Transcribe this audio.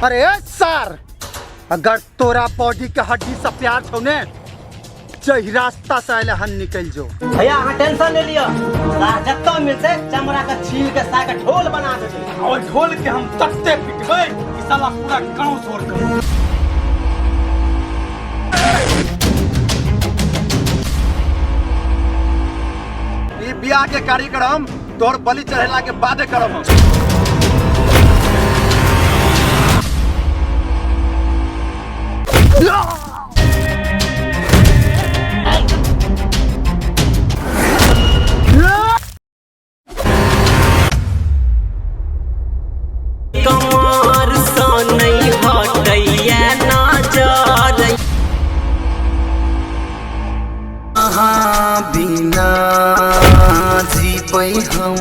अरे सार, अगर तोरा बॉडी के हड्डी से प्यार छौ ने, जही रास्ता से आयल हन निकल जो। भैया, अहाँ टेंशन नहीं लिअ, सार जतऽ मिलतै चमड़ा के छील के सार के ढोल बना देबै। और ढोल के हम तत्ते पिटबै कि साला पूरा गांव शोर कर। ई बियाह के कार्यक्रम तोहर बलि चढ़ेला के बादे करब हम। कमर सँ नहि हटैया नजर। अहाँ बिना जीबै हम।